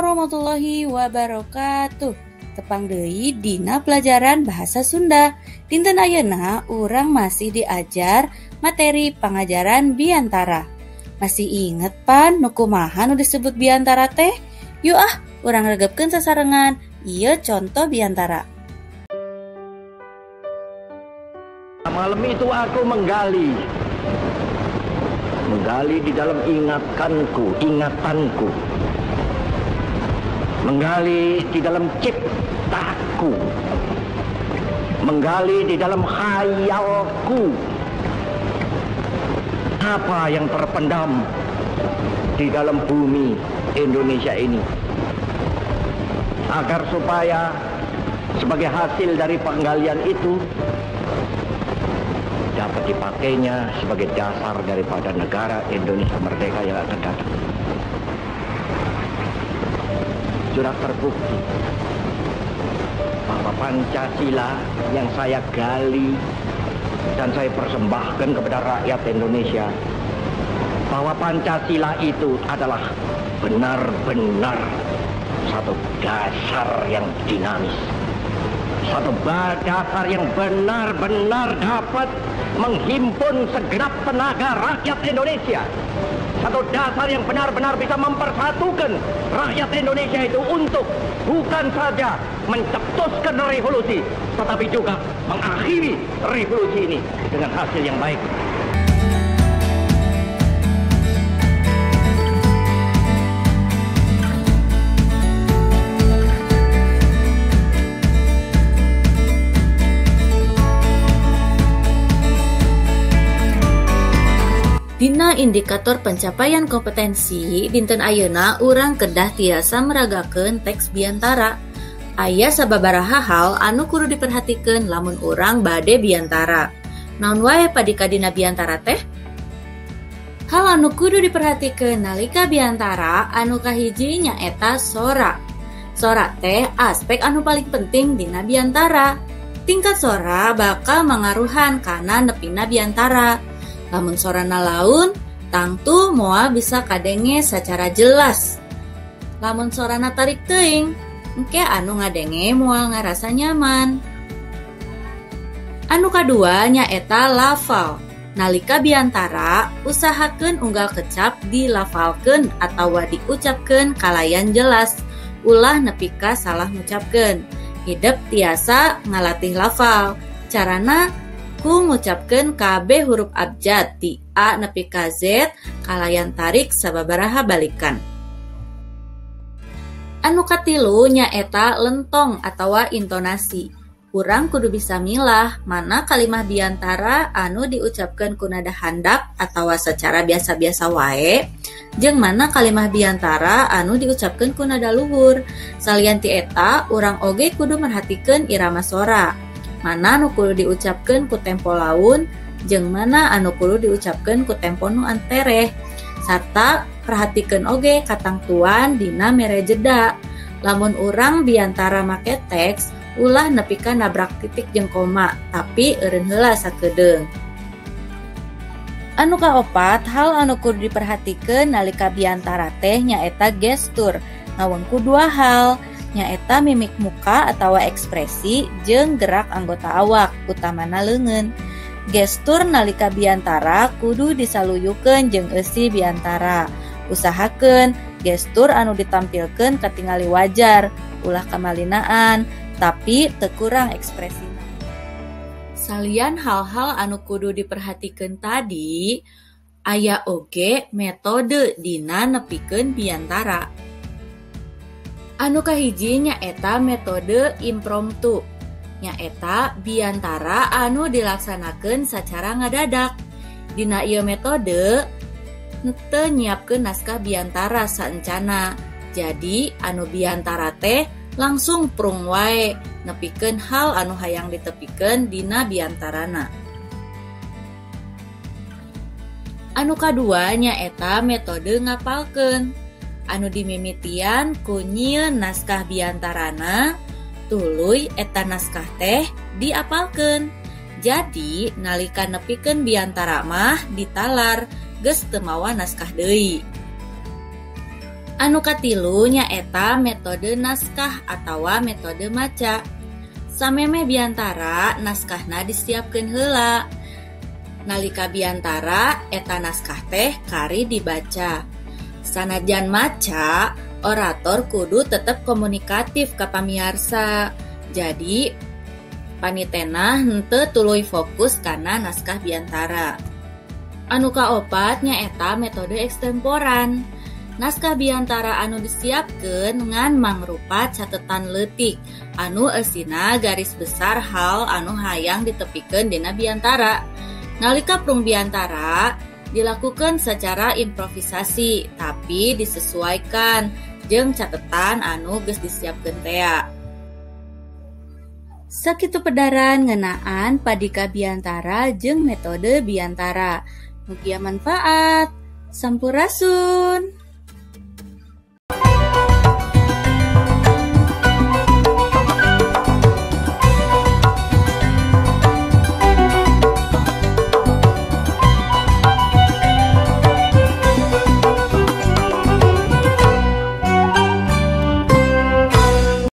Warahmatullahi wabarakatuh. Tepang deui dina pelajaran bahasa Sunda. Dinten ayeuna urang masih diajar materi pangajaran biantara. Masih inget pan nu kumaha nu disebut biantara teh? Yuk ah, urang regepkeun sasarengan. Ieu contoh biantara. Malam itu aku menggali. Menggali di dalam ingatanku. Menggali di dalam ciptaku. Menggali di dalam khayalku. Apa yang terpendam di dalam bumi Indonesia ini, agar supaya sebagai hasil dari penggalian itu dapat dipakainya sebagai dasar daripada negara Indonesia merdeka yang akan datang. Sudah terbukti bahwa Pancasila yang saya gali dan saya persembahkan kepada rakyat Indonesia, bahwa Pancasila itu adalah benar-benar satu dasar yang dinamis, satu dasar yang benar-benar dapat menghimpun segenap tenaga rakyat Indonesia, satu dasar yang benar-benar bisa mempersatukan rakyat Indonesia itu untuk bukan saja mencetuskan revolusi, tetapi juga mengakhiri revolusi ini dengan hasil yang baik. Dina indikator pencapaian kompetensi dinten ayeuna urang kedah tiasa meragakeun teks biantara. Aya sababaraha hal anu kudu diperhatikeun lamun urang bade biantara. Naon wae padika dina biantara teh? Hal anu kudu diperhatikeun nalika biantara anu kahiji nyaeta sora. Sora teh aspek anu paling penting dina biantara. Tingkat sora bakal mangaruhan kana nepina biantara. Lamun sorana laun, tangtu moal bisa kadenge secara jelas. Lamun sorana tarik teuing, engke anu ngadenge moal ngarasa nyaman. Anu kadua nyaeta lafal. Nalika biantara, usahakeun unggal kecap dilafalkeun atawa diucapkeun kalayan jelas. Ulah nepi ka salah ngucapkeun. Hidep tiasa ngalatih lafal. Carana ku ngucapkeun kabeh huruf abjad ti A nepi ka Z kalayan tarik sababaraha balikan. Anu katilu nyaeta lentong atawa intonasi. Urang kudu bisa milah mana kalimah biantara anu diucapkeun ku nada handap atawa secara biasa-biasa wae, jeung mana kalimah biantara anu diucapkeun ku nada luhur. Salian ti eta, urang oge kudu merhatikeun irama sora. Mana anu kudu diucapkeun ku tempo laun jeung mana anu kudu diucapkeun ku tempo nu antereh. Sarta perhatikeun oge katangtuan dina mere jeda. Lamun urang biantara make teks, ulah nepi ka nabrak titik jeung koma, tapi eureun heula sakedeung. Anu kaopat, hal anu kudu diperhatikeun nalika biantara teh nyaeta gestur. Ngawengku dua hal, nyaeta mimik muka atawa ekspresi jeung gerak anggota awak, utamana leungeun. Gestur nalika biantara kudu disaluyukeun jeung eusi biantara. Usahakeun gestur anu ditampilkeun katingali wajar, ulah kamalinaan, tapi teu kurang ekspresina. Salian hal-hal anu kudu diperhatikeun tadi, aya oge metode dina nepikeun biantara. Anu kahiji nyaeta metode impromptu, nyaeta biantara anu dilaksanakeun sacara ngadadak. Dina ieu metode henteu nyiapkeun naskah biantara saencana. Jadi anu biantara teh langsung prung wae nepikeun hal anu hayang ditepikeun dina biantarana. Anu kadua nyaeta metode ngapalkeun. Anu dimimitian ku nyieun naskah biantarana, tuluy eta naskah teh diapalkeun. Jadi nalika nepikeun biantara mah ditalar geus teu mawa naskah deui. Anu katilu nyaeta metode naskah atawa metode maca. Samemeh biantara naskahna disiapkeun heula. Nalika biantara eta naskah teh kari dibaca. Sanajan maca, orator kudu tetep komunikatif ka pamiarsa. Jadi panitena henteu tuluy fokus kana naskah biantara. Anu kaopat nyaeta metode ekstemporan. Naskah biantara anu disiapkeun ngan mangrupa catetan leutik anu eusina garis besar hal anu hayang ditepikeun dina biantara. Nalika prung biantara dilakukan secara improvisasi tapi disesuaikan jeung catetan anu geus disiapkeun tea. Sakitu pedaran ngeunaan padika biantara jeung metode biantara. Mugia manfaat. Sampurasun.